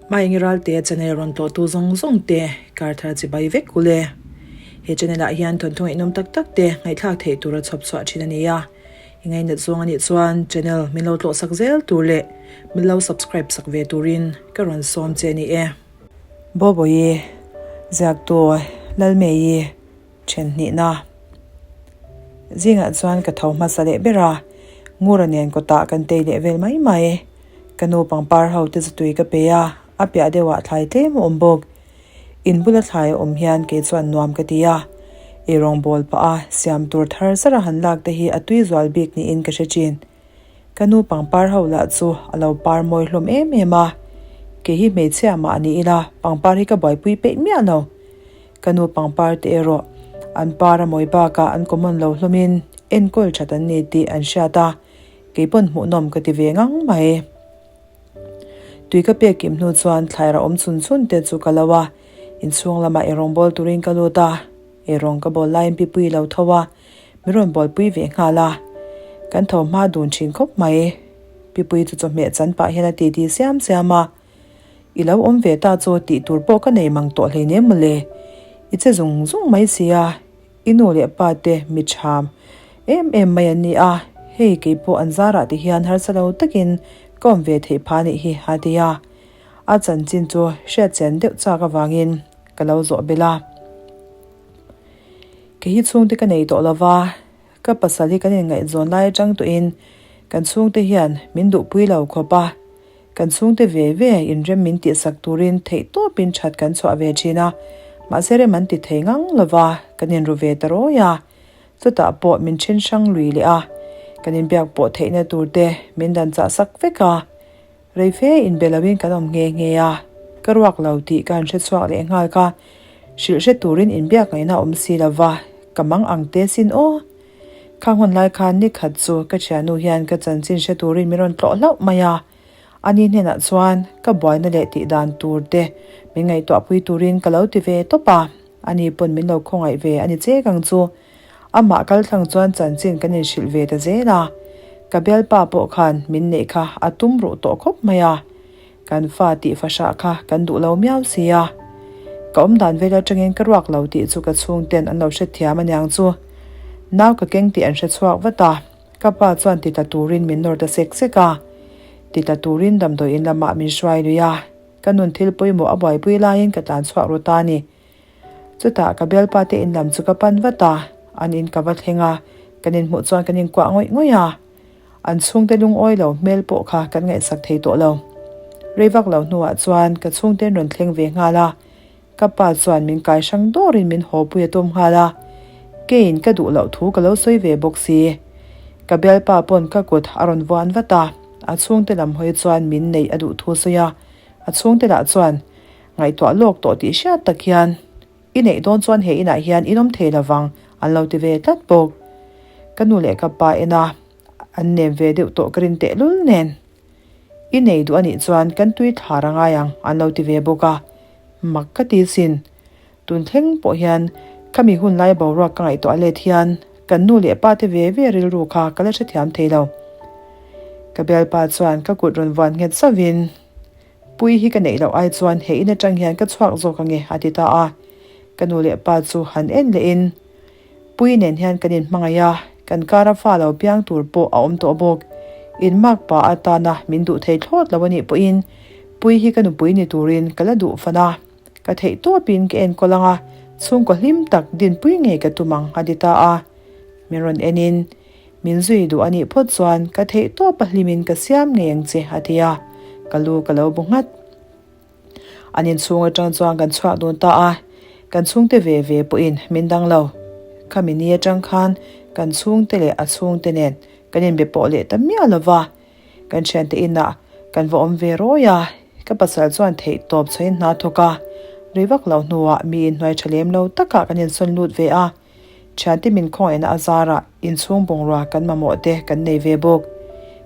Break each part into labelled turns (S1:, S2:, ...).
S1: Maengi Ralte channel rawn tlawhtu zawng zawng te kar thar chibai vek ule. He channel ah hian thawnthu ngaihnawm tak tak te ngaihthlak theih tura chhawp chhuah thin a ni a. I ngainat zawng a nih chuan channel min lo tlawhsak zel tur leh min lo subscribe sak ve turin ka rawn sawm che a ni e. Boboyi, Ziaktu Lalmei-i then hnihna. Zingah chuan ka tho hmasa leh ber a, Ngura nen kawtah kan tei leh vel mai mai. Ka nu pangpar ho te chu tui ka pe a, a piah deuhah thlai tlem a awm bawk. In bula thlai a awm hian kei chuan nuam ka ti a, eirawng bawl pah a siam tur thar zara han lak te hi a tui zual bik niin ka hre thin. Ka nu pangpar ho lah chu a lo par mawi hlawm em em a, kei hi hmeichhia mah ni ila pangpar hi ka buaipui peih miah lo. Ka nu pangpar te erawh an par a mawi bakah an common lo hlawmin enkawl that an ni tih an hriat a, kei pawn hmuhnawm ka ti ve ngang mai. Tui ka pek kim hnu chuan thlaira awm chhun chhun te chu ka lo a, inchhung lamah eirawng bawl turin ka lut a, eirawng ka bawl laiin Pipui lo tho a, min rawn bawlpui ve nghal a, kan tho hma dun thin khawp mai. Pipui chu chawhmeh chan pah hian a titi siam siam a, I lo awm ve ta chu tih tur pawh ka nei mang tawh hleinem mawle, i che zung zung mai sia, I nu leh pa te mi ṭham em em mai an ni a, hei kei pawh an zarah ti hian harsa lo takin ka awm ve theih pha nih hi a ti a. A chanchin chu hriatchian deuh chak avangin ka lo zawh belh a. Kei hi chhungte ka nei tawh lo va, ka pasal hi kan inngaihzawn lai atang tawhin kan chhungte hian min duhpui lo khawp a. Kan chhungte ve ve inrem min tihsak turin theihtawpin that kan chhuah ve thin a, mahse rem an ti thei ngang lova kan inru ve ta rawi a. Chutah pawh min then hrang lui leh a, kan inbiak pawh theihna tur te min dan chah sak vek a. Rei fe inbe loin kan awm nghe nghe a, ka ruak lo tih ka han hre chhuak leh nghal ka, hrilh hre turin inbiak ngaihna awm si lova ka mang ang te sin aw. Kha hun lai khan ni khat chu ka thiannu hian ka chanchin hre turin min rawn tlawh hlauh mai a. Ani hnenah chuan ka buaina leh tih dan tur te min ngaihtuahpui turin ka lo ti ve tawp a. Ani pawn min lo khawngaih ve a ni chek ang chu. Amah kalthlang chuan chanchin kan inhrilh ve ta zel a. Ka bialpa pawh khan min neih kha a tum ruh tawh khawp mai a. Kan fa tih fahrah kha kan duh lo miau si a. Ka awm dan vel atangin ka ruak lo tih chu ka chhungten an lo hrethiam aniang chu. Nau ka keng tih an hre chhuak vat a, ka pa chuan ti tla turin min nawr ta sek sek a. Ti tla turin damdawiin lamah min hruai lui a, ka nun thil pawimawh a buaipui laiin ka tlan chhuak ru ta a ni. Chutah ka bialpa te in lam chu ka pan vat a, an in ka va thleng a, kan inhmuh chuan kan inkuah ngawih ngawih a. An chhungte lungawi lo hmel pawh kha kan ngaihsak thei tawh lo. Rei vak lo hnuah chuan ka chhungten rawn thleng ve nghal a, ka pa chuan min kai hrang dawrin min haw pui a tum nghal a, keiin ka duh loh thu ka lo sawi ve bawk si. Ka bialpa pawn ka kut a rawn vuan vat a, a chhungte lam hawi chuan min neih a duh thu sawi a, a chhungte lah chuan ngaihtuah lawk tawh tih hriat tak hian I neih dawn chuan he inah hian in awm thei lovang an lo ti ve tlat bawk. Ka nu leh ka pa ena an nem ve deuh tawh ka rin tehlul nen. I nei duh a nih chuan kan tui thlar a ngai ang an lo ti ve bawk a. Mak ka ti sin. Tun thleng pawh hian khami hun lai boruak ka ngaihtuah let hian kan nu leh pa te ve ve rilru kha ka la hrethiam thei lo. Ka bialpa chuan ka kut rawn vuan nghet zauhin. Pui hi ka neih loh ai chuan he in atang hian ka chhuak zawk ange a ti ta a. Ka nu leh pa chu han en leh in Pui nen hian kan inhmangaih a, kan kara fa lo piang tur pawh a awm tawh bawk. In mak pa atana min duh thei thlawt lo anih pawhin Pui hi ka nupui ni turin ka la duh fan a. Ka theih tawpin ka enkawl ang a, chhungkaw hlim tak dinpui ngei ka tum ang a ti ta a. Min rawn en in Min zui duh a nih phawt chuan ka theih tawp a hlimin ka siam ngei ang che a ti a, ka lu ka lo bu nghat. An inchhung atang chuan kan chhuak dun ta a, kan chhungte ve ve pawhin min dang lo. Khami ni atang khan kan chhungte leh a chhungte nen kan inbe pawh leh ta miah lo va, kan thiante inah kan va awm ve rawi a, ka pasal chuan theih tawp chhain hna thawk a, rei vak lo hnuah mi inhnuai tha lem lo takah kan insawn lut ve a. Thiante min khawngaihna a zarah inchhung bungrua kan mamawh te kan nei ve bawk.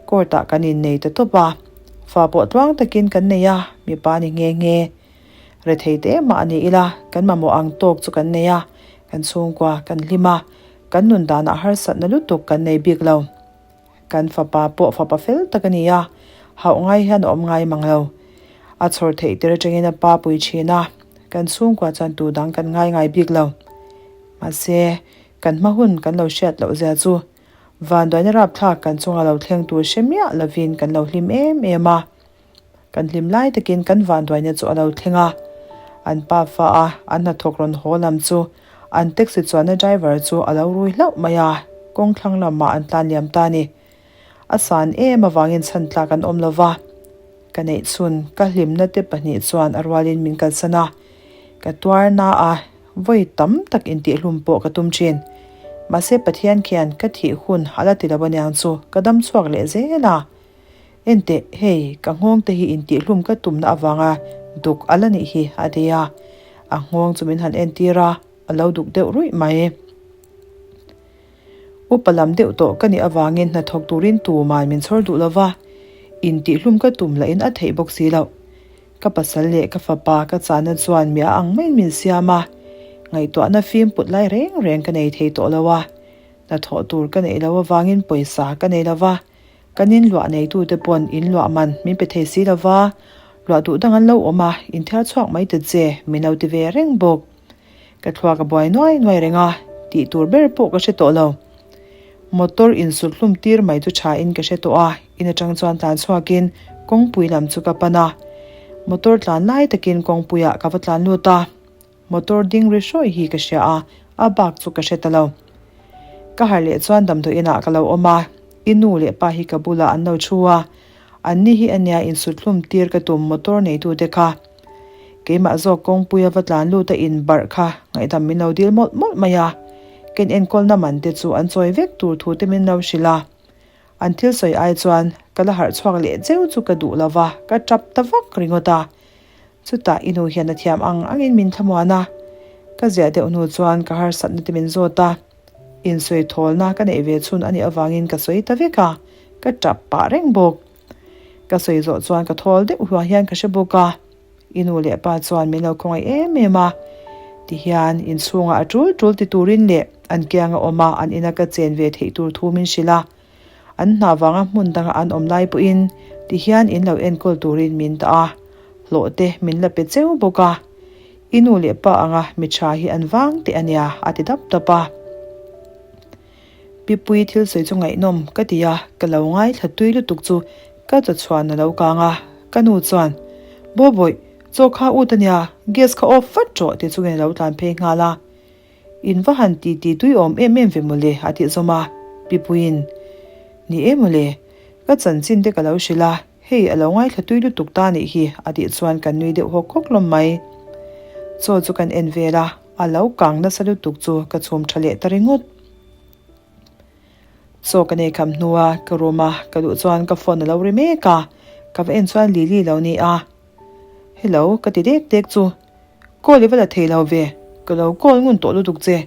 S1: Court ah kan innei ta tawp a, fa pawh tluang takin kan nei a, mipa ni nghe nghe. Rethei te mah a ni ila, kan mamawh ang tawk chu kan nei a, kan chhungkua kan hlim a, kan nun danah harsatna lutuk kan nei bik lo. Kan fapa pawh fapa fel tak a ni a, hauh ngai hian a awm ngai mang lo. A chhawr theih tir atangin a pa pui thin a, kan chhungkua chuan tu dang kan ngai ngai bik lo. Mahse, kan hma hun kan lo hriat loh zia chu vanduaina rapthlak kan chunga lo thleng tur hre miah lovin kan lo hlim em em a. Kan hlim lai takin kan vanduaina chu a lo thleng a, an pa fa a an hnathawk rawn haw lam chu an taxi chuanna driver chu a lo rui hlauh mai a, kawng thlang lamah an tlan liam ta a ni. A san em avangin chhan tlak an awm lo va, ka neih chhun ka hlimna te pahnih chuan a rualin min kalsan a, ka tuar na a, vawi tam tak intihhlum pawh ka tum thin. Mahse Pathian khian ka thih hun a la ti lo aniang chu ka dam chhuak leh zel a. Enteh, hei, ka nghawng te hi intihhlum ka tumna avanga duk a la nih hi, a ti a. A nghawng chu min han entir a, a lo duk deuh ruih mai. Upa lam deuh tawh ka nih avangin hnathawk turin tuman min chhawr duh lo va, intihhlum ka tum lahin a theih bawk si loh. Ka pasal leh ka fapa ka chahna chuan mi a ang maiin min siam a, ngaihtuahna fim put lai reng reng ka nei thei tawh lo a. Hnathawh tur ka neih loh avangin pawisa ka nei lo va, Kan in luah neitute pawn in luah man min pe thei si lova, luah duh dang an lo awm a, in thiar chhuak mai ta che, min lo ti ve reng bawk. Ka thluak a buai nuai nuai reng a, tih tur ber pawh ka hre tawh lo. Motor insut hlum tir mai chu tha in ka hre tawh a, in atang chuan tlan chhuakin kawngpui lam chu ka pan a. Motor tlan lai takin kawngpuiah ka va tlan lut a. Motor ding ri hrawih hi ka hria a, a bak chu ka hre ta lo. Ka harh leh chuan damdawi inah ka lo awm a, i nu leh pa hi ka bulah an lo thu a, an ni hi ania insuthlum tir ka tum motor neitute kha. Keimah zawk kawngpui a va tlan lut a inbarh kha ngaihdam min lo dil mawlh mawlh mai a, ken enkawlna man te chu an chawi vek tur thu te min lo hrilh a. An thil sawi ai chuan ka la harh chhuak leh cheu chu ka duh lo va, ka tap ta vak ringawt a. Chutah i nu hian a thiam ang angin min thlamuan a, ka ziah deuh hnu chuan ka harsatna te min zawt a, insawi thawlna ka neih ve chhun a nih avangin ka sawi ta vek a, ka tap pah reng bawk. Ka sawi zawh chuan ka thawl deuh hluah hian ka hre bawk a, i nu leh pa chuan min lo khawngaih em em a, tihian inchhungah a tul tul ti turin leh an kianga awm a an ina ka chen ve theih tur thu min hrilh a. An hna vanga hmun danga an awm lai pawhin tihian in lo enkawl turin min dah a, hlawh te min la pe cheu bawk a. I nu leh pa anga mi tha hi an vang teh a nia, a ti dap dap a. Pipui thil sawi chu ngaihnawm ka ti a, ka lo ngaithla tui lutuk chu ka chaw chhuan a lo kang a, ka nu chuan, Bawbawih, chaw kha ut a nia, gas kha off vat rawh ti chungin a lo tlan phei nghal a. In va han ti ti tui awm em em ve mawle a tih zawm a, Pipuiin, Ni e mawle, ka chanchin te ka lo hrilh a, hei a lo ngaithla tui lutuk ta nih hi a tih chuan kan nui deuh hawk hawk hlawm mai. Chaw chu kan en vel a, a lo kang nasa lutuk chu ka chhum tha leh ta ringawt. Chaw ka nei kham hnua ka room a ka duh chuan ka phone a lo ri mek a, ka va en chuan Lily lo ni a, Hello ka ti dek dek chu. Call i va la thei lo ve, ka lo call ngun tawh lutuk che.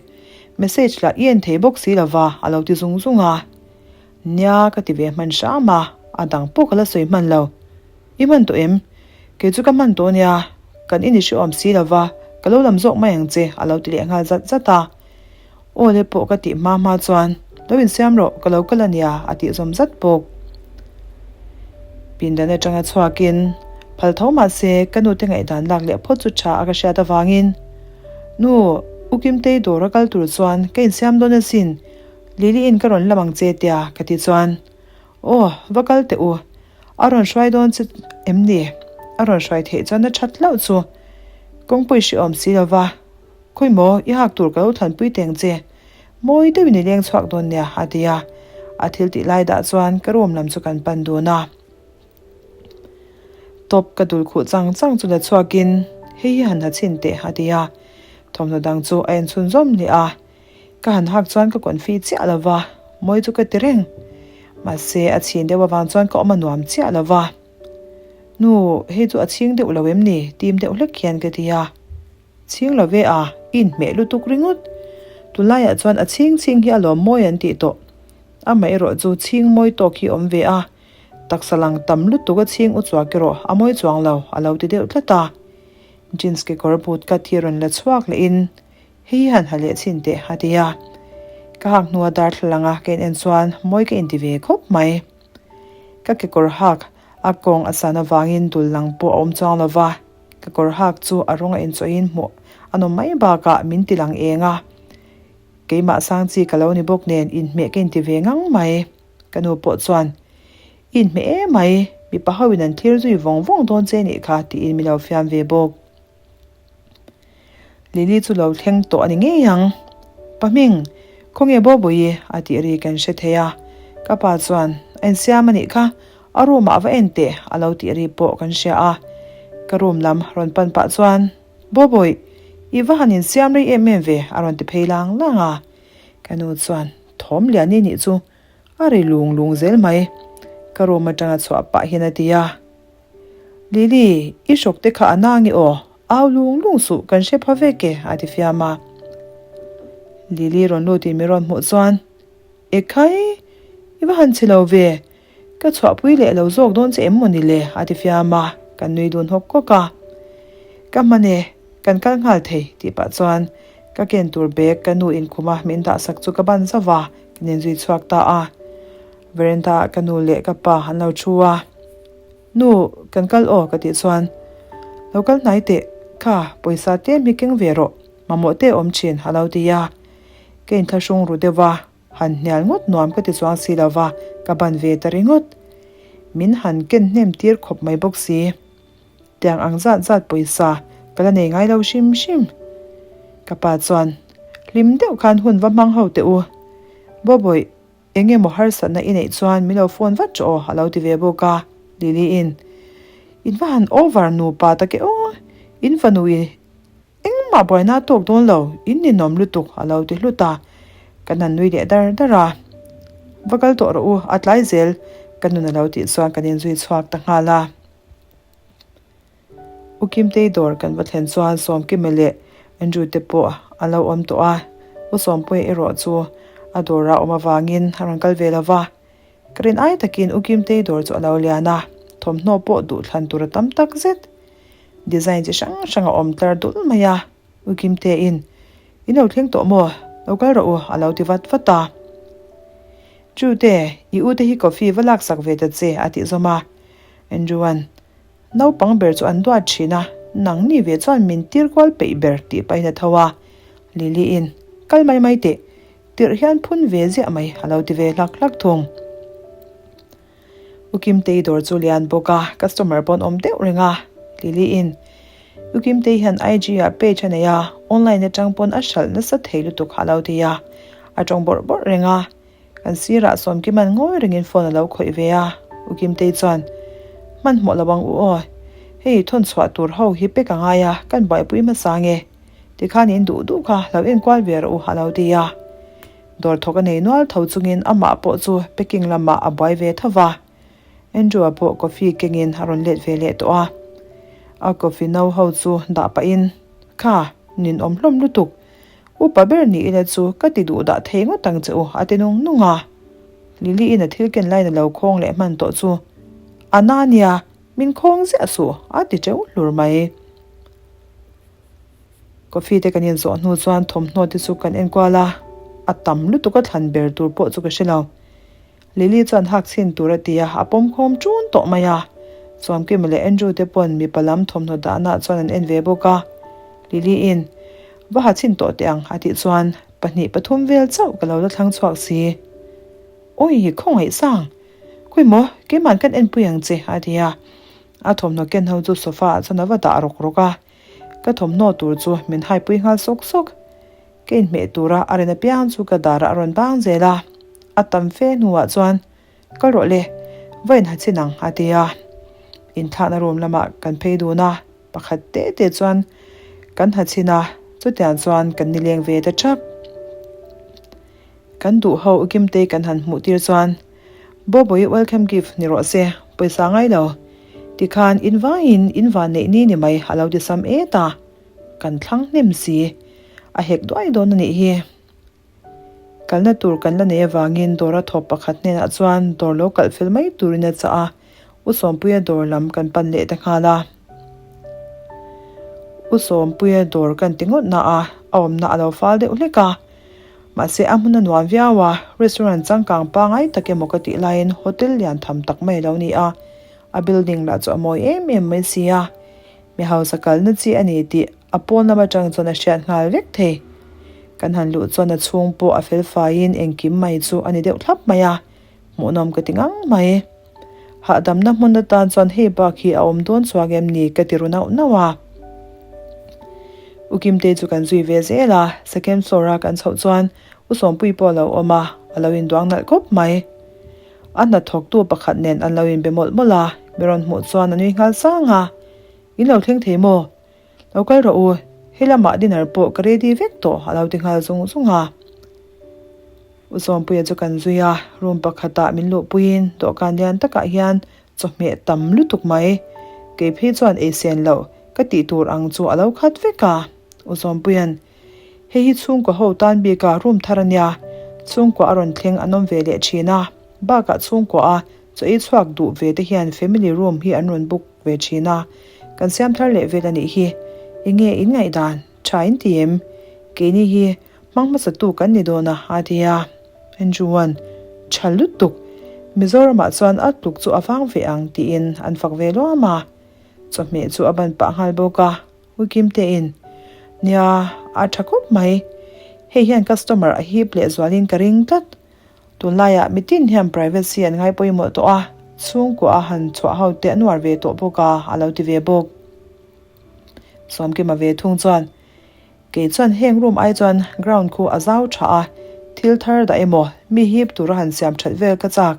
S1: Message lah i en thei bawk si lo va, a lo ti zung zung a. Nia, ka ti ve hman hram a, a dang pawh ka la sawi hman lo. I hman tawh em? Kei chu ka hman tawh nia, kan in i hrehawm si lo va, ka lo lam zawk mai ang che, a lo ti leh nghal zat zat a. Aw le pawh ka tih hma hma chuan, Lo insiam rawh, ka lo kal a nia, a tih zawm zat bawk. Pindan atanga chhuakin, phal tho mah se, ka nute ngaihdan lak leh phawt chu tha a ka hriat avangin, Nu, U Kimtei dawr a kal tur chuan ka insiam dawn asin, Lily in ka rawn lam ang che tia ka ti chuan, Aw, va kal teh u, a rawn hruai dawn che em ni? A rawn hruai theih chuan a that hlauh chu kawngpui hrehawm si lova, Khawi maw, i hak tur ka lo thlanpui teng che. Mawi deuhin i leng chhuak dawn nia, a ti a. A thil tih lai dah chuan ka room lam chu kan pan dun a. Top ka dul khuh chang chang chu la chhuakin, Hei hi han ha chhin teh, a ti a. Thawmhnaw dang chu a en chhun zawm leh a. Ka han hak chuan ka confi chiah lo va, mawi chu ka ti reng. Mahse, a chhin deuh avang chuan ka awm a nuam chiah lo va. Nu, hei chu a chhing deuh lo em ni? Tim deuh hlek hian ka ti a. Chhing lo ve a, i inhmeh lutuk ringawt. Tunlaiah chuan a chhing chhing hi a lawm mawi an tih tawh. Amah erawh chu chhing mawi tawk hi awm ve a, taksa lang tam lutuk a chhing u chuak erawh a mawi chuang lo, a lo ti deuh tlat a. Jeans kekawr but cut hi rawn la chhuak lehin, Hei hi han ha leh chhin teh, a ti a. Ka hak hnua darthlalang a ka in en chuan mawi ka inti ve khawp mai. Ka kekawr hak. A kawng a san avangin dul lang pawh a awm chuang lo va, ka kawr hak chu a rawng a inchawhin hmuh a nawm mai bakah min ti lang eng a. Keimah sang chi ka lo ni bawk nen inhmeh ka inti ve ngang mai. Ka nu pawh chuan, I inhmeh em mai, mipa ho in an thlir zui vawng vawng dawn che nih kha tiin mi lo fiam ve bawk. Lily chu lo thleng tawh a ni ngei ang. Pa hming, khawnge Bawbawi a tih ri kan hre thei a. Ka pa chuan, A insiam a nih kha, a room ah va en teh a lo tih ri pawh kan hria a. Ka room lam rawn pan pah chuan, Bawbawi, i va han insiam rei em em ve a rawn ti phei lang lang a. Ka nu chuan, Thawm lian i nih chu a ri lung lung zel mai. Ka room atanga chhuah pah hian a ti a. Lily, i hrawk te kha a na nge aw? Au lung lung suh, kan hre pha vek e, a ti fiam a. Lily rawn lutin mi rawn hmuh chuan, Ekhai, i va han chhe lo ve, ka chhuahpui leh lo zawk dawn che em maw ni le? a ti fiam a, kan nui dun hawk hawk a. Ka hman e, kan kal nghal thei, tih pah chuan ka ken tur bag ka nu inkhuma min dahsak chu ka ban zauh a, kan inzui chhuak ta a. Veranda ah ka nu leh ka pa an lo thu a. Nu, kan kal aw ka tih chuan, Lo kal hnai teh, kha pawisa tlem hi keng ve rawh, mamawh te awm thin a lo ti a. Ka inthlahrung ru deuh a, han hnial ngawt nuam ka ti chuang si lo va, ka ban ve ta ringawt. Min han ken hnem tir khawp mai bawk si. Tiang ang zat zat pawisa ka la nei ngai lo hrim hrim. Ka pa chuan, Hlim deuh khan hun va hmang ho teh u. Bawbawih, Eng emaw harsatna i neih chuan min lo phone vat rawh aw a lo ti ve bawk a, Lily-in. In va han over nupa tak e aw, in fanu i engmah buaina a tawk dawn lo, in ninawm lutuk a lo ti hlut a, kan han nui leh dar dar a. Va kal tawh rawh u, a tlai zel ka nun a lo tih chuan kan inzui chhuak ta nghal a. U Kimtei dawr kan va thlen chuan Sawmkima leh Andrew te pawh an lo awm tawh a, U Sawmpuia erawh chu a dawrah awm avangin a rawn kal ve lo va. Ka rin ai takin U Kimtei dawr chu a lo lian a, thawmhnaw pawh duh thlan tur a tam tak zet. Design chi hrang hrang a awm tlar dul mai a, U Kimteiin, In lo thleng tawh maw? Lo kal rawh u a lo ti vat vat a. Chute, i u te hi coffee va laksak ve ta che a tih zawm a. Andrew-a'n, Naupang ber chu an duat thin a, nang ni ve chuan min tir kual peih ber tih pahin a tho a. Lily-in, Kal mai mai teh, tirh hian phun ve ziah mai a lo ti ve hlak hlak thung. U Kimtei dawr chu lian bawk a, customer pawh an awm deuh reng a. Lily-in, U Kimtei hian IG ah page a nei a, online atang pawn a hralh nasa thei lutuk a lo ti a, a tawng bawrh bawrh reng a. Kan sirah Sawmkima'n ngawi rengin phone a lo khawih ve a, U Kimtei chuan, Hmanhmawh lo ang u aw, hei thawn chhuah tur ho hi pek a ngai a, kan buaipui hmasa nge? Tikhan in duh duh kha lo enkual ve rawh u a lo ti a. Dawr thawk a nei nual tho chungin amah pawh chu packing lamah a buai ve tho va. Andrew-a pawh coffee kengin a rawn let ve leh tawh a. A coffee no ho chu dah pahin, Kha, ninawm hlawm lutuk, Upa ber ni ila chu ka ti duh dah thei ngawt ang che u, a ti nung nung a. Lily-in a thil ken laiin a lo khawng leh hman tawh chu, A na nia, min khawng ziah suh, a ti teuh hlur mai. Coffee te kan inzawh hnu chuan thawmhnaw te chu kan enkual a, a tam lutuk a thlan ber tur pawh chu ka hre lo. Lily chuan hak chhin tur a ti a, a pawm khawm ṭun tawh mai a. Chuamkima leh Andrew te pawn mipa lam thawmhnaw dahna chuan an en ve bawk a. Lily-in, Va ha chhin tawh teh ang a tih chuan pahnih pathum vel chauh ka lo la thlang chhuak si. Awi, khawngaih sang! Khawi maw, keima'n kan enpui ang che a ti a. A thawmhnaw ken ho chu sofa ah chuan a va dah rawk rawk a. Ka thawmhnaw tur chu min haipui nghal sawk sawk. Ka inhmeh tura a rin apiang chu ka darah a rawn bang zel a, a tam fe hnuah chuan, Kal rawh le, va inha chin ang a ti a. Inthlahna room lamah kan phei dun a, pakhat te te chuan kan ha chin a, chutiang chuan kan nileng ve ta thap. Kan duh ho Ukimtei kan han hmuh tir chuan, Bawbawi welcome gift ni rawh se, pawisa ngai lo. Tikhan in vaiin in van neih ni ni mai a lo ti sam et a. Kan thlang hnem si. A hek duai dawn a nih hi. Kalna tur kan la nei avangin dawra thawp pakhat hnenah chuan dawr lo kalh fel mai turin a chah a, U Sawmpuia dawr lam kan pan leh ta nghal a. U Sawmpuia dawr kan ti ngawt na a, a awmna a lo fal deuh hlek a. Mahse a hmun a nuam viau a, restaurant changkang pangai tak emaw ka tih laiin hotel lian tham tak mai a lo ni a. A building lah chu a mawi em em mai si a, mi hausa kalna chi a ni tih a pawn lam atang chuan a hriat nghal vek thei. Kan han luh chuan a chhung pawh a fel faiin engkim mai chu a ni deuh thlap mai a, hmuhnawm ka ti ngang mai. Hahdamna hmun atan chuan hei bak hi a awm dawn chuang em ni ka ti ru nauh nauh a. U Kimtei chu kan zui ve zel a, second floor a kan chhoh chuan U Sawmpuii pawh a lo awm a, a lo induang nalh khawp mai. A hnathawktu pakhat nen an lo inbe mawlh mawlh a, mi rawn hmuh chuan a nui nghal sang a, In lo thleng thei maw? Lo kal rawh u, he lamah dinner pawh ka ready vek tawh a lo ti nghal zung zung a. U Sawmpuia chu kan zui a, room pakhatah min luhpuiin dawhkan lian takah hian chawhmeh tam lutuk mai, kei phei chuan ei sen loh ka tih tur ang chu a lo khat vek a, U Sawmpuia'n Hei hi chhungkua ho tan bika room thar a nia, chhungkua a rawn thleng an awm ve leh thin a, bakah chhungkua a chaw ei chhuak duh ve te hian family room hi an rawn book ve thin a, kan siam thar leh vel a nih hi. Enge in ngaihdan? Tha in ti em? Keini hi hmang hmasa tu kan ni dawn a a ti a. Andrew-a'n, Tha lutuk! Mizoramah chuan a tluk chu a vang ve ang tiin an fak ve luam a, chawhmeh chu a ban pah nghal bawk a. Uikim tein, Nia, a tha khawp mai. Hei hian customer a hip leh zualin ka ring tlat. Tunlaiah mitin hian privacy an ngai pawimawh tawh a, chhungkua a han chhuah ho te a nuar ve tawh bawk a, a lo ti ve bawk. Sawmkima ve thung chuan, Kei chuan heng room ai chuan ground khu a zau tha a, thil thar dah emaw mi hip tura han siam that vel ka chak.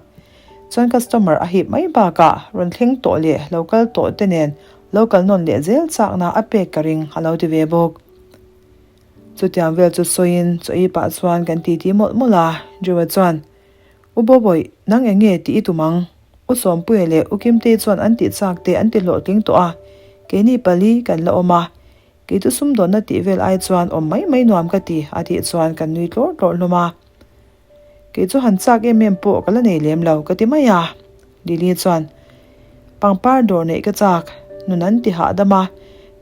S1: Chuan customer a hip mai bakah rawn thleng tawh leh lo kal tawh te nen Lo kal nawn leh zel chakna a pek ka ring a lo ti ve bawk. Chutiang vel chu sawiin chaw ei pah chuan kan titi mawlh mawlh a, Drewa chuan, U Bawbawih, nang eng nge tih i tum ang? U Sawmpuia leh U Kimtei chuan an tih chak te an ti hlawhtling tawh a, keini pali kan la awm a, kei chu sumdawnna tih vel ai chuan awm mai mai nuam ka ti a tih chuan kan nui tlawr tlawr hlawm a. Kei chu han chak em em pawh ka la nei lem lo ka ti mai a. Lily chuan, Pangpar dawr neih ka chak, nun an ti hahdam a,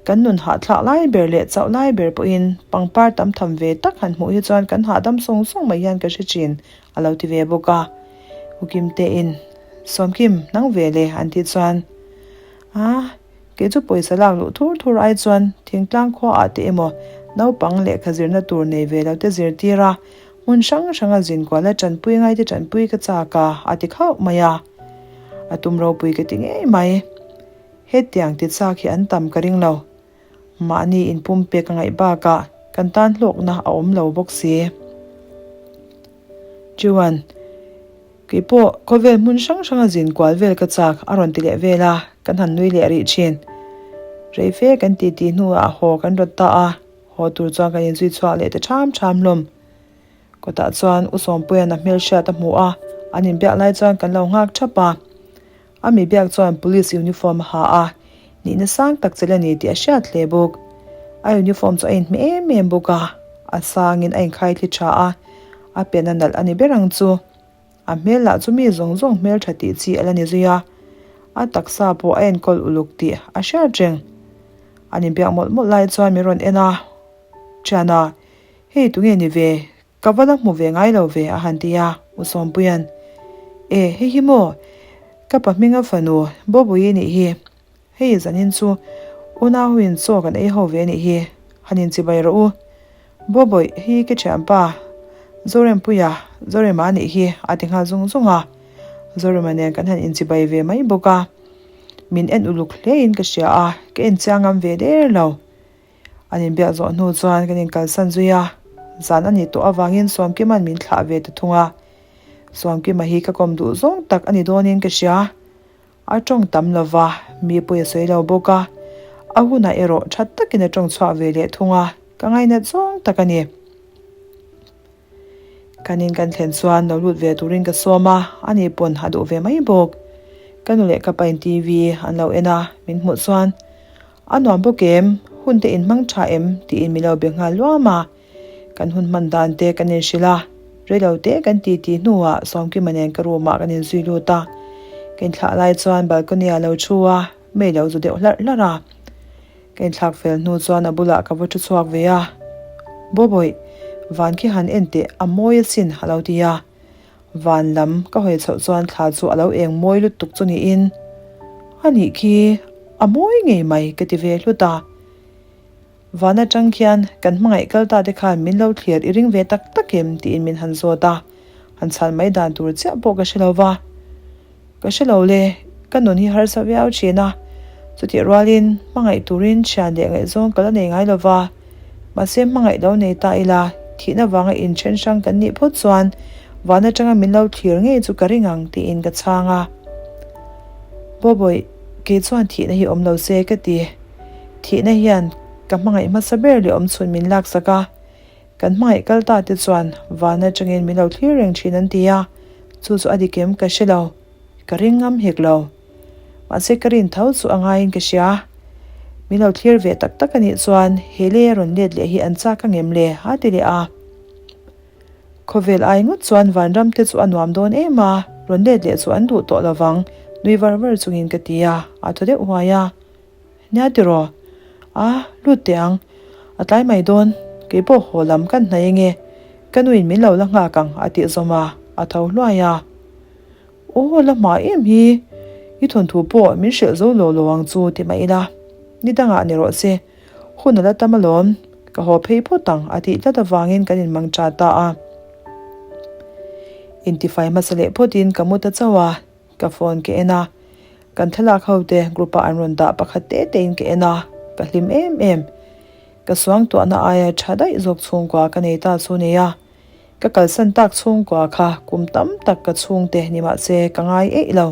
S1: kan nun hahthlak lai ber leh chauh lai ber pawhin pangpar tam tham ve tak han hmuh hi chuan kan hahdam sawng sawng mai hian ka hre thin a lo ti ve bawk a. U Kimtein, Sawmkim, nang ve le an tih chuan, Aa. Kei chu pawisa lak luh thur thur ai chuan thingtlang khua ah te emaw naupang lehkha zirna tur nei ve lo te zirtir a, hmun hrang hranga zinkuala tanpui ngai te tanpui ka chak a, a ti khauh mai a. A tum ropui ka ti ngei mai. Hetiang ti chak hi an tam ka ring lo. Mahni inpumpek a ngaih bakah kan tan hlawkna a awm lo bawk si. Chuan. Kei pawh khawvel hmun hrang hranga zin kual vel ka chak a rawn ti leh vel a, kan han nui leh rih thin. Rei fe kan ti tih hnuah haw kan rawt ta a, haw tur chuan kan inzui chhuak leh ta ṭham ṭham hlawm. Kawtah chuan U Sawmpuia'n a hmelhriat a hmu a, an inbiak lai chuan kan lo nghak ṭhap a. A mi biak chuan police uniform a ha a, nihna sang tak chelh a ni tih a hriat hle bawk. A uniform chu a inhmeh em em bawk a, a sangin a inkhaithli tha a, a pen a nalh a ni ber ang chu. A hmel lah chu mi zawng zawng hmel tha tih chi a la ni zui a, a taksa pawh a enkawl uluk tih a hriat reng. An inbiak mawlh mawlh lai chuan min rawn en a, Thiana, hei tunge ni ve? Ka va la hmu ve ngai lo ve a han ti a, U Sawmpuia'n, E, hei hi maw? Ka pa hminga fanu Bawbui nih hi. Hei zanin chu unauin chaw kan ei ho ve nih hi, han inchibai rawh u. Bawbawih, hei hi ka thianpa Zorempuia, Zorema nih hi a ti nghal zung zung a. Zorema nen kan han inchibai ve mai bawk a. Min en uluk hlein ka hria a, ka enchiang ngam ve der lo. An inbiak zawh hnu chuan kan inkalsan zui a, zan a nih tawh avangin Sawmkima'n min thlah ve ta thung a. Sawmkima hi ka kawm duh zawng tak a ni dawnin ka hria. A tawng tam lo va, mi pawi a sawi lo bawk a. A hunah erawh tha takin a tawng chhuak ve leh thung a, ka ngainat zawng tak a ni. Kan in kan thlen chuan lo lut ve turin ka sawm a, ani pawn a duh ve mai bawk. Ka nu leh ka pain TV an lo en a, min hmuh chuan, A nuam bawk em? Hun te in hmang tha em? tiin min lo be nghal luam a. Kan hun hman dan te kan inhrilh a, reilo te kan ti tih hnuah Sawmkima nen ka room ah kan inzui lut a. Ka inthlah lai chuan balcony ah lo thu a, mei lo zu deuh hlarh hlarh a. Ka inthlak fel hnu chuan a bulah ka va thu chhuak ve a, Bawbawih, van khi han en teh a mawi asin a lo ti a. Van lam ka hawi chhoh chuan thla chu a lo eng mawi lutuk chu niin. A nih khi, a mawi ngei mai ka ti ve hlut a. Van atang khian kan hmangaih kal ta te khan min lo thlir i ring ve tak tak em tiin min han zawt a, han chhan mai dan tur chiah pawh ka hre lo va. Ka hre lo le, ka nun hi harsa viau thin a, chutih rualin hmangaih turin thian leh ngaihzawng ka la nei ngai lo va, mahse hmangaih lo nei ta ila thihna vanga inthen hrang kan nih phawt chuan van atanga min lo thlir ngei chu ka ring ang tiin ka chhang a. Bawbawih, kei chuan thihna hi awm lo se ka ti. Thihna hian ka hmangaih hmasa ber leh awmchhun min laksak a, Kan hmangaih kal ta te chuan van atangin min lo thlir reng thin an ti a, chu chu a dik em ka hre lo, ka ring ngam hek lo. Mahse ka rin tho chu a ngaiin ka hria. Min lo thlir ve tak tak a nih chuan he lei a rawn let leh hi an chak angem le a ti leh a. Khawvel ai ngawt chuan vanram te chu a nuam dawn em a, rawn let leh chu an duh tawh lovang nui var var chungin ka ti a, a thaw deuh huai a. Nia tiraw? A, lut teh ang. A tlai mai dawn. Kei pawh haw lam kan hnaih enge? Ka nuin min lo la nghak ang a tih zawm a, a tho hluai a. Aw, la hma em hi. I thawnthu pawh min hrilh zo lo lo ang chu ti mah ila. Ni dangah ni rawh se. Hun a la tam alawm. Ka haw phei phawt ang a tih tlat avangin kan inmang ta ta a. Intifai hmasa leh phawtin ka mu ta chauh a. Ka phone ka en a, kan thlalak ho te group ah an rawn dah pakhat te te in ka en a, ka hlim em em. Ka suangtuahna aia tha daih zawk chhungkua ka nei ta chu nia. Ka kalsan tak chhungkua kha kum tam tak ka chhungte ni mahse ka ngai eih lo.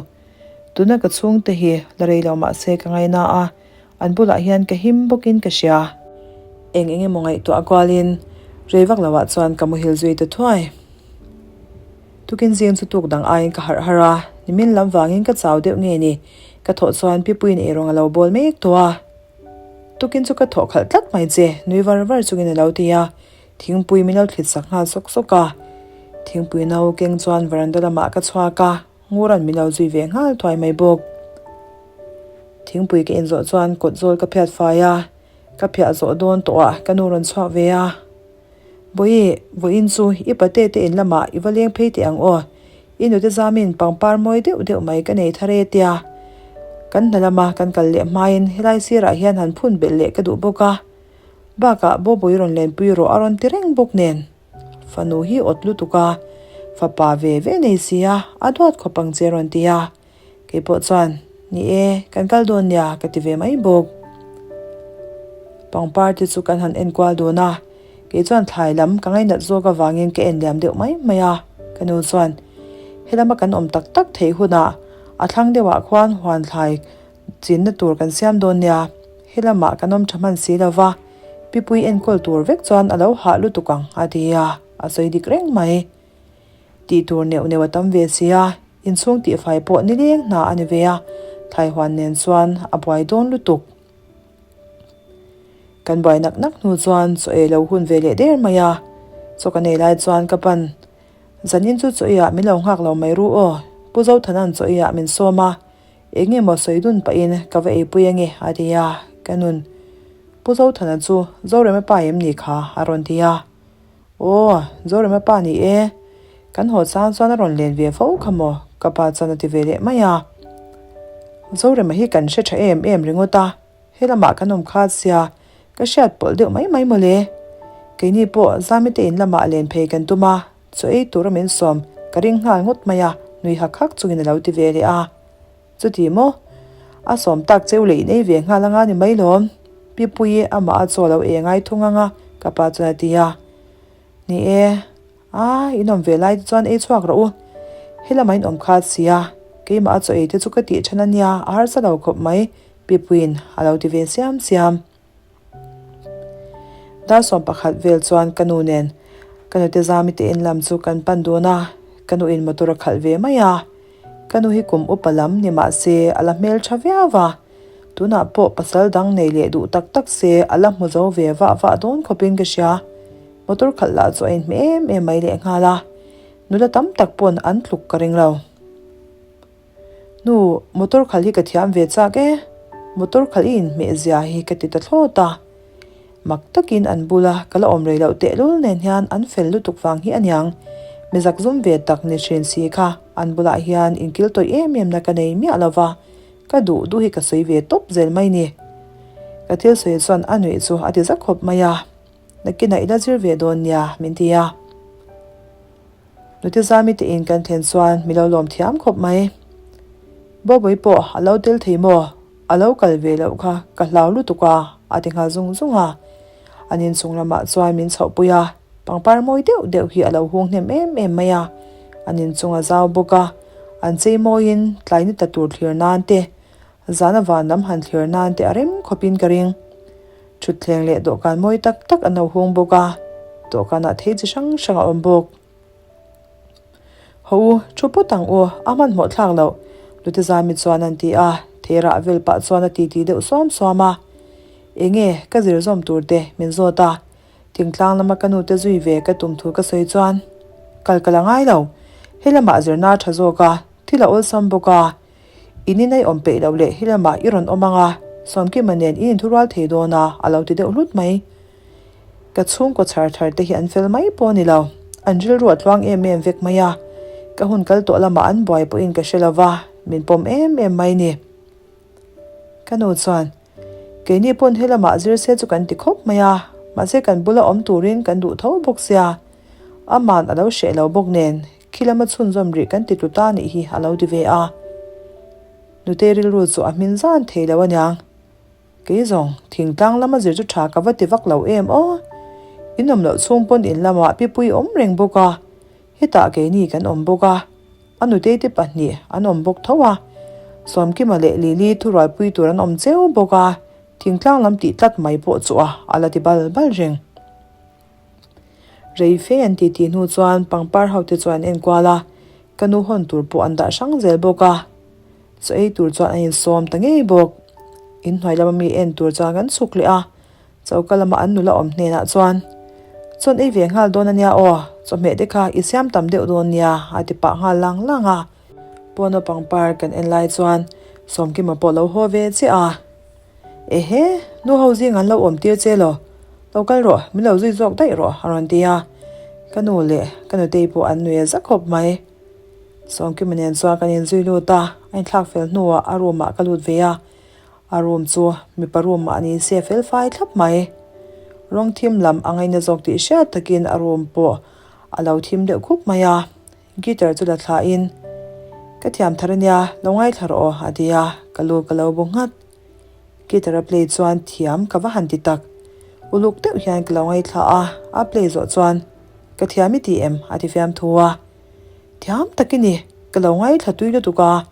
S1: Tuna ka chhungte hi la rei lo mahse ka ngaina a, an bulah hian ka him bawkin ka hria. Eng eng emaw ngaihtuah kualin rei vak loah chuan ka muhil zui ta thuai. Tukin zing chu tuk dang aiin ka harh harh a, nimin lam vangin ka chau deuh nge ni, ka thawh chuan Pipuiin eirawng a lo bawl mek tawh a. Tukin chu ka thawh khalh tlat mai che, nui var var chungin a lo ti a, thingpui min lo thlit sak nghal sawk sawk a. Thingpui no keng chuan veranda lamah ka chhuak a, Ngura'n min lo zui ve nghal thuai mai bawk. Thingpui ka inzawh chuan kawt zawl ka phiat fai a, ka phiah zawh dawn tawh ah ka nu rawn chhuak ve a. Bawihi, vawiin chu i pate te in lamah i va leng phei teh ang aw. I nute zamin pangpar mawi deuh deuh mai ka nei thar e tia. Kan hna lama kan kal leh hmain helai sirah hian han phun belh leh ka duh bawk a. Bakah Bawbawi rawn lenpui rawh a rawn ti reng bawk nen. Fanu hi awt lutuk a, fapa ve ve nei sia, a duat khawp ang che rawn ti a. Kei pawh chuan, Ni e, kan kal dawn nia, ka ti ve mai bawk. Pangpar te chu kan han enkual dawn a, kei chuan thlai lam ka ngainat zawk avangin ka en liam deuh mai mai a. Ka nu chuan, Helama kan awm tak tak theih hunah a thlang deuhah khuan huan thlai chinna tur kan siam dawn nia, helamah kan awm tha hman si lo va, Pipui enkawl tur vek chuan a lo hah lutuk ang, a ti a, a sawi dik reng mai. Tih tur neuh neuh a tam ve si a, inchhung tihfai pawh nileng hna a ni ve a, Thaihuan nen chuan a buai dawn lutuk. Kan buai nak nak hnu chuan chaw ei lo hun ve leh der mai a, chaw ka nei lai chuan ka pan. Zanin chu chaw eiah min lo nghak lo mai ru aw, Pu Zothana'n chaw eiah min sawm a, eng nge maw sawi dun pahin ka va eipui ange a ti a, ka nun. Pu Zothana chu Zorema pa em ni kha a rawn ti a. Aw, Zorema pa ni e. Kan haw chang chuan a rawn len ve fo kha maw? Ka pa chuan a ti ve leh mai a. Zorema hi kan hre tha em em ringawt a, he lamah kan awm khat sia, ka hriat pawlh deuh mai mai mawle. Keini pawh Zami te in lamah len phei kan tum a, chaw ei tura min sawm ka ring nghal ngawt mai a, nui hak hak chungin a lo ti ve leh a. Chuti maw? A sawm tak cheu leh in ei ve nghal anga ni mai lawm. Pi Puii amah a chaw lo e ngai thung anga ka pa chuan a ti a. Ni e, a in awm ve lai te chuan ei chhuak rawh u. Helamah in awm khat sia, keimah a chaw ei te chu ka tih than ania a harsa lo khawp mai Pi Puiin a lo ti ve siam siam. Dar 11 vel chuan ka nu nen ka nute Zami te in lam chu kan pan dun a, ka nu in motor a khalh ve mai a. Ka nu hi kum upa lam ni mah se a la hmel tha viau a, tunah pawh pasal dang nei leh duh tak tak se a la hmu zo ve vah vah dawn khawpin ka hria. Motor khalh lah chu a inhmeh em em mai leh nghal a, nula tam tak pawn an tluk ka ring lo. Nu, motor khalh hi ka thiam ve chak e, motor khalh i inhmeh zia hi ka ti ta thlawt a. Mak takin an bula ka la awm rei loh tehlul nen hian an fel lutuk vang hi aniang. Mi zakzum ve tak ni thin si kha an bulah hian inkil tawih em em na ka nei miah lo va. Ka duh duh hi ka sawi ve tawp zel mai ni. Ka thil sawi chuan a nuih chu a ti za khawp mai a. Nakinah i la zir ve dawn nia min ti a. Nute Zami te in kan thlen chuan mi lo lawm thiam khawp mai. Bawbawii pawh a lo tel thei maw? A lo kal ve loh kha ka hlau lutuk a, a ti nghal zung zung a. An inchung lamah chuan min chhohpui a, pangpar mawi deuh deuh hi a lo hung hnem em em mai a. An inchung a zau bawk a, an chei mawiin tlai ni ta tur thlir nan te, zana van lam han thlir nan te a rem khawpin ka ring. Thutthleng leh dawhkan mawi tak tak an lo hung bawk a, dawhkanah thei chi hrang hrang a awm bawk. Haw u, thu pawt ang u, a hmanhmawh thlak loh, Nute Zami chuan an ti a, theirah vel pah chuan a titi deuh suam suam a. Enge, ka zir zawm tur te min zawt a, thingtlang lama ka nute zui ve ka tum thu ka sawi chuan, Kal ka la ngai lo, he lamah zirna a tha zawk a, thil a awlsam bawk a, in in a i awm peih loh leh he lamah i rawn awm ang a, Sawmkima nen in inthurual thei dawn a, a lo ti deuh hlut mai. Ka chhungkaw chhar thar te hi an fel mai pawh a ni lo, an rilru a tluang em em vek mai a, ka hun kal tawh lamah an buai pawhin ka hre lo va, min pawm em em mai ni. Ka nu chuan, Keini pawn he lamah zir se chu kan ti khawp mai a, mahse kan bula awm turin kan duh tho bawk sia, aman a lo hreh lo bawk nen, khi lama chhunzawm rih kan ti tlu ta nih hi a lo ti ve a. Nute rilru chu a hmin zan thei lo aniang. Kei zawng, thingtlang lama zir chu tha ka va ti vak lo em aw. In awm loh chhung pawn in lamah pipui awm reng bawk a, hetah keini kan awm bawk a, a nutei te pahnih an awm bawk tho a, Sawmkima leh Lily thurualpui tur an awm cheu bawk a, thingtlang lam tih tlat mai pawh chu a a la ti bal bal reng. Rei fe an titi hnu chuan pangpar ho te chuan an enkual a, ka nu hawn tur pawh an dah hrang zel bawk a. Chaw ei tur chuan an insawm ta ngei bawk. Inhnuai lama mi en tur chuan kan chhuk leh a, choka lama an nula awm hnenah chuan, Chawn ei ve nghal dawn ania aw, chawhmeh te kha i siam tam deuh dawn nia a ti pah nghal lang lang a. Pawna pangpar kan en lai chuan Sawmkima pawh lo haw ve chiah a. Ehe, nu ho zing an lo awm tir che lo, lo kal rawh, min lo zui zawk daih rawh a rawn ti a. Ka nu leh ka nutei pawh an nui a za khawp mai. Sawmkima nen chuan kan inzui lut a, a inthlak fel hnuah a room ah ka lut ve a, a room chu mipa room ah ni se fel fai thlap mai. Rawng thim lam a ngaina zawk tih hriat takin a room pawh a lo thim deuh khup mai a, guitar chu la thla in, Ka thiam thar ania, lo ngaithla rawh aw a ti a, ka lu ka lo bu nghat. Guitar a play chuan thiam ka va han ti tak. Uluk deuh hian ka lo ngaithla a, a play zawh chuan, Ka thiam i ti em? a ti fiamthu a. Thiam tak i ni, ka lo ngaithla tui lutuk a,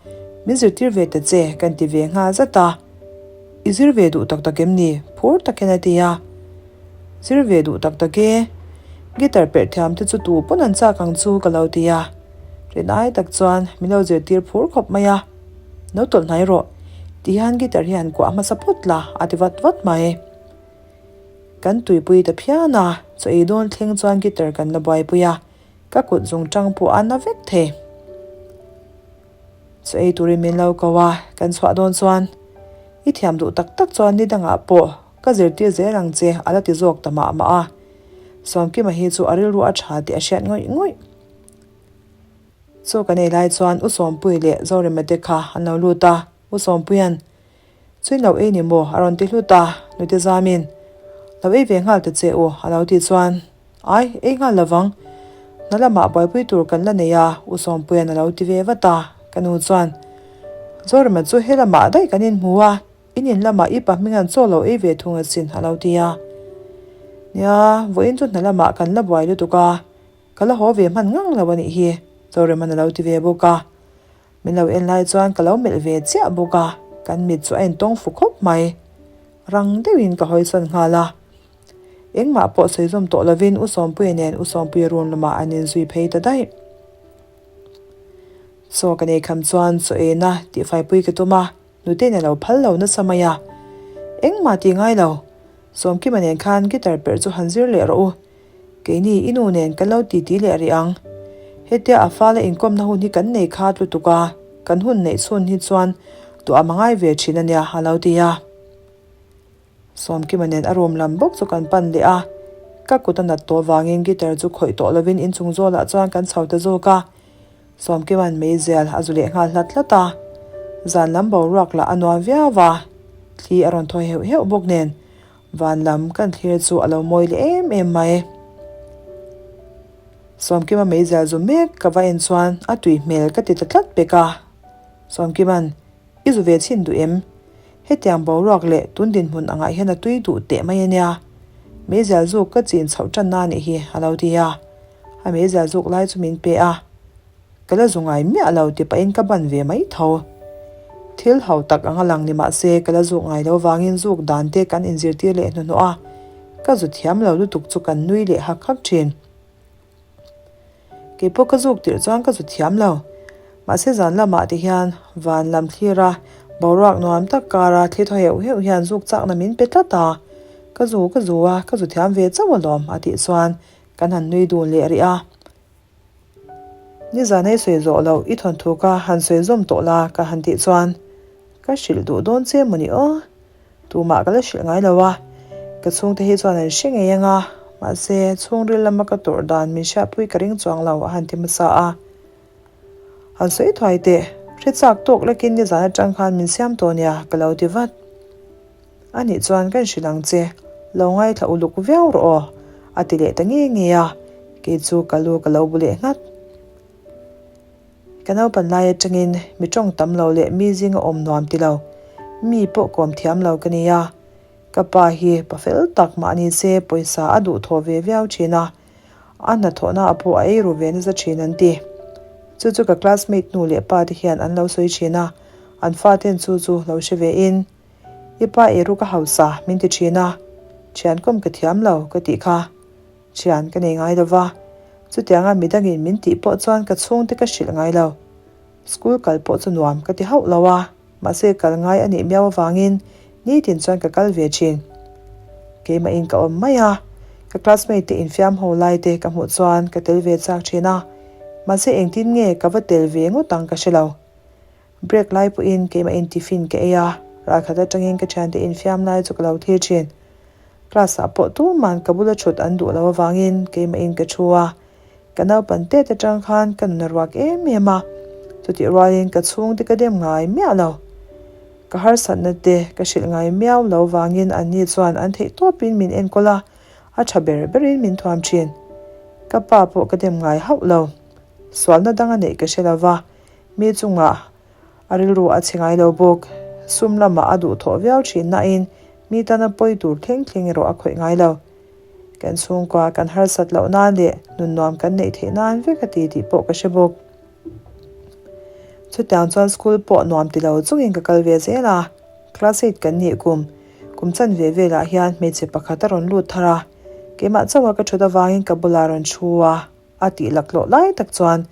S1: min zirtir ve ta che kan ti ve nghal zat a. I zir ve duh tak tak em ni? Phur tak hian a ti a. Zir ve duh tak tak e, guitar perh thiam te chu tu pawn an chak ang chu ka lo ti a. Rinai tak chuan min lo zirtir phur khawp mai a. No tawlh hnai rawh, ti hian guitar hi han kuah hmasa phawt la a ti vat vat mai. Kan tuipui ta phian a, chaw ei dawn thleng chuan guitar kan la buaipui a. Ka kut zung tang pawh a na vek thei. Chaw ei turin min lo ko a, kan chhuah dawn chuan i thiam duh tak tak chuan ni dangah pawh ka zirtir zel ang che a la ti zawk ta mah mah a. Sawmkima hi chu a rilru a tha tih a hriat ngawih ngawih. Chaw kan ei lai chuan U Sawmpui leh Zorema te kha an lo lut a, U Sawmpuia'n Chuin lo ei ni maw? a rawn ti hlut a, Nute Zamin lo ei ve nghal ta che u a lo tih chuan Ai, ei nghal lovang. Hna lamah buaipui tur kan la nei a, U Sawmpuia'n a lo ti ve vat a, ka nu chuan, Zorema chu he lamah daih kan inhmu a, in in lamah i pa hminga'n chaw lo ei ve thung asin a lo ti a. Nia, vawiin chu hna lamah kan la buai lutuk a, ka la haw ve hman ngang lo a nih hi, Zorema'n a lo ti ve bawk a. Min lo en lai chuan ka lo melh ve chiah bawk a, kan mit chu a intawng fu khawp mai. Rang deuhin ka hawisawn nghal a. Engmah pawh sawi zawm tawh lovin U Sawmpuia nen U Sawmpuia room lamah an inzui phei ta daih. Chaw ka nei kham chuan chaw eina tihfaipui ka tum a, nute in a lo phal lo nasa mai a. Engmah tih ngai lo, Sawmkima nen khan guitar perh chu han zir leh rawh u. Keini i nu nen kan lo titi leh rih ang. Hetia a fala inkawmna hun hi kan nei khat lutuk a, kan hun neih chhun hi chuan tuah a ngai ve thin a nia a lo ti a. Sawmkima nen a room lam bawk chu kan pan leh a, ka kut a nat tawh vangin guitar chu khawih tawh lovin inchung zawlah chuan kan chho ta zawk a, Sawmkima'n meizial a zu leh nghal hlat hlat a. Zan lam boruak lah a nuam viau va, thli a rawn thaw heuh heuh bawk nen van lam kan thlir chu a lo mawi leh em em mai. Sawmkima meizial zu mek ka va en chuan a tui hmel ka ti ta tlat pek a. Sawmkima'n, I zu ve chhin duh em? Hetiang boruak leh tun dinhmun angah hian a tui duh teh mai a nia. Meizial zuk ka chin chhoh tanna a nih hi, a lo ti a. A meizial zuk lai chu min pe a. Ka la zu ngai miah lo ti pahin ka ban ve mai tho. Thil ho tak anga lang ni mah se ka la zuk ngai lo vangin zuk dan te kan inzirtir leh hnuhnawh a, ka zu thiam lo lutuk chu kan nui leh hak hak thin. Kei pawh ka zuk tirh chuan ka zu thiam lo. Mahse zan lamah te hian van lam thlir a, boruak nuam tak kara thli thaw heuh heuh hian zuk chakna min pe tlat a. Ka zu ka zu a, ka zu thiam ve chauh alawm a tih chuan kan han nui dun leh rih a. Nizan ei sawi zawh loh i thawnthu ka han sawi zawm tawh la ka han tih chuan ka hrilh duh dawn che maw ni aw. Tumah ka la hrilh ngai lo a, ka chhungte hi chuan an hre ngei ang a, mahse chhungril lama ka tawrh dan min hriatpui ka ring chuang lo a han ti hmasa a. Han sawi thuai teh, hre chak tawk lekin nizan atang khan min siam tawh nia ka lo ti vat. A nih chuan kan hrilh ang che, lo ngaithla uluk viau rawh aw, a ti leh ta nge nge a, kei chu ka lu ka lo bu leh nghat. Ka naupan lai atangin mi tawng tam lo leh mi zinga awm nuam ti lo, mi pawh kawm thiam lo ka ni a. Ka pa hi pa fel tak mah ni se pawisa a duhthawh ve viau thin a, a hnathawhna ah pawh a ei ru ve nasa thin an ti. Chu chu ka classmate nu leh pa te hian an lo sawi thin a, an faten chu chu lo hre ve in, I pa ei ru ka hausa min ti thin a, thian kawm ka thiam lo ka tih kha. Thian ka nei ngai lo va, chutianga midangin min tih pawh chuan ka chhungte ka hrilh ngai lo. School kal pawh chu nuam ka ti hauh lo a, mahse kal ngai a nih miau avangin nitin chuan ka kal ve thin. Keimahin ka awm mai a, ka classmate te infiam ho lai te ka hmuh chuan ka tel ve chak thin a, mahse engtin nge ka va tel ve ngawt ang ka hre lo. Break lai pawhin keimahin tiffin ka ei a, ralkhat atangin ka thiante infiam lai chu ka lo thlir thin. Class ah pawh tuman ka bula thut an duh lo avangin keimahin ka thu a, ka naupan tet atang khan ka nun a ruak em em a, chutih rualin ka chhungte ka dem ngai miah lo. Ka harsatna te ka hrilh ngai miau lo vangin anni chuan an theih tawpin min enkawl a, a tha ber berin min thuam thin. Ka pa pawh ka dem ngai hauh lo. Sualna dang a neih ka hre lo va, Mi chungah a rilru a chhe ngai lo bawk. Sum lamah a duhthawh viau thin nain mi tana pawi tur thleng thleng erawh a khawih ngai lo. Kan chhungkua kan harsat loh nan leh nun nuam kan neih theih nan vek a ti tih pawh ka hre bawk. Chutiang chuan school pawh nuam ti lo chungin ka kal ve zel a, class eight kan nih kum kum chanve velah hian hmeichhe pakhat a rawn lut thar a, keimah chauha ka thut avangin ka bulah a rawn thu a. A tih laklawh lai tak chuan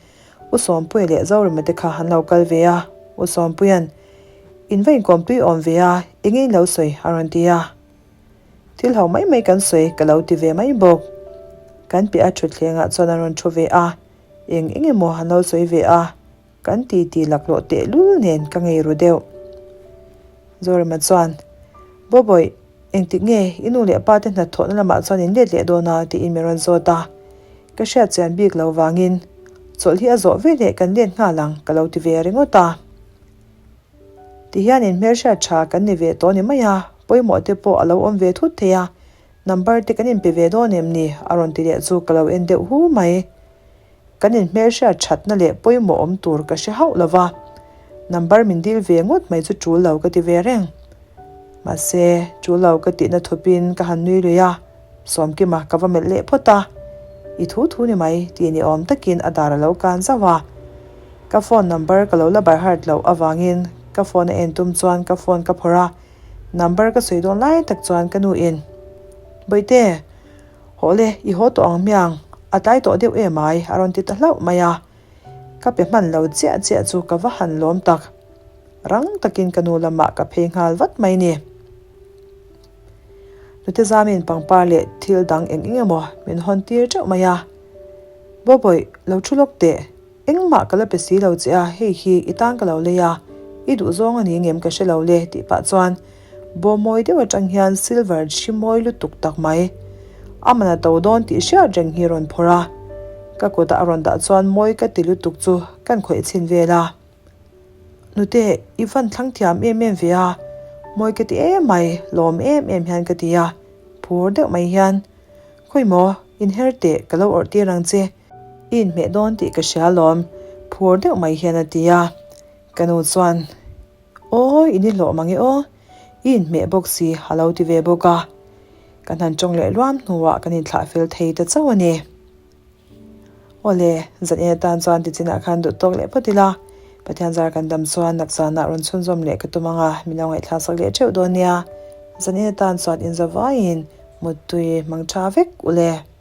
S1: U Sawmpuia leh Zorema te kha an lo kal ve a, U Sawmpuia'n, In va inkawm tui awm ve a, eng in lo sawi? a rawn ti a. Thil ho mai mai kan sawi ka lo ti ve mai bawk. Kan piah a thutthlengah chuan an rawn thu ve a, eng eng emaw an lo sawi ve a, Kan titi laklawh tehlul nen ka ngei ru deuh. Zorema chuan, Bawbawih, engtik nge i nu leh pa te hnathawhna lamah chuan in let leh dawn a? tiin min rawn zawt a. Ka hriat chian bik lo vangin chawlh hi a zawh ve leh kan let nghal ang ka lo ti ve ringawt a. Tihian in hmelhriat tha kan ni ve tawh ni mai a, pawimawh te pawh a lo awm ve thut thei a, number te kan inpe ve dawn em ni? a rawn ti leh chu ka lo en deuh hu mai. Kan inhmelhriat thatna leh pawimawh awm tur ka hre hauh lo va, number min dil ve ngawt mai chu tul lo ka ti ve reng. Mahse, tul lo ka tihna thupin ka han nui lui a, Sawmkima ka va melh leh phawt a, I thu thu ni mai tih ni awm takin a dar a lo kan zauh a. Ka phone number ka lo la by heart loh avangin ka phone a en tum chuan ka phone ka phawrh a, number ka sawi dawn lai tak chuan ka nuin, Bawihte! Haw le, i haw tawh ang hmiang, a tlai tawh deuh em ai, a rawn ti ta hlauh mai a. Ka pe hman lo chiah chiah chu ka va han lawm tak. Rang takin ka nu lamah ka phei nghal vat mai ni. Nute Zamin pangpar leh thil dang eng eng emaw min hawn tir teuh mai a. Bawbawih, lo thu lawk teh. Engmah ka la pe si lo che a, hei hi i tan ka lo lei a, i duh zawng a ni ngem ka hre lo le tih pah chuan bawm mawi deuh atang hian silver thi mawi lutuk tak mai a man a to dawn tih hriat reng hi a rawn phawrh a, ka kutah a rawn dah chuan mawi ka ti lutuk chu kan khawih chhin vel a. Nute, i van thlang thiam em em ve a, mawi ka ti em mai, lawm em em hian ka ti a, phur deuh mai hian, Khawi maw, inher teh, ka lo awrh tir ang che, i inhmeh dawn tih ka hria lawm, phur deuh mai hian a ti a. Ka nu chuan, Aw, in i hlawh mang e aw, i inhmeh bawk si, a lo ti ve bawk a. Kan han tawng leh luam hnuah kan inthlah fel thei ta chauh a ni. Awle, zan en atan chuan tichinah khan duh tawk leh phawt ila, Pathian zar kan dam chuan nakzanah rawn chhunzawm leh ka tum ang a, min lo ngaihthlak sak leh theuh dawn nia. Zan en atan chuan inzavaiin muttui hmang tha vek ule.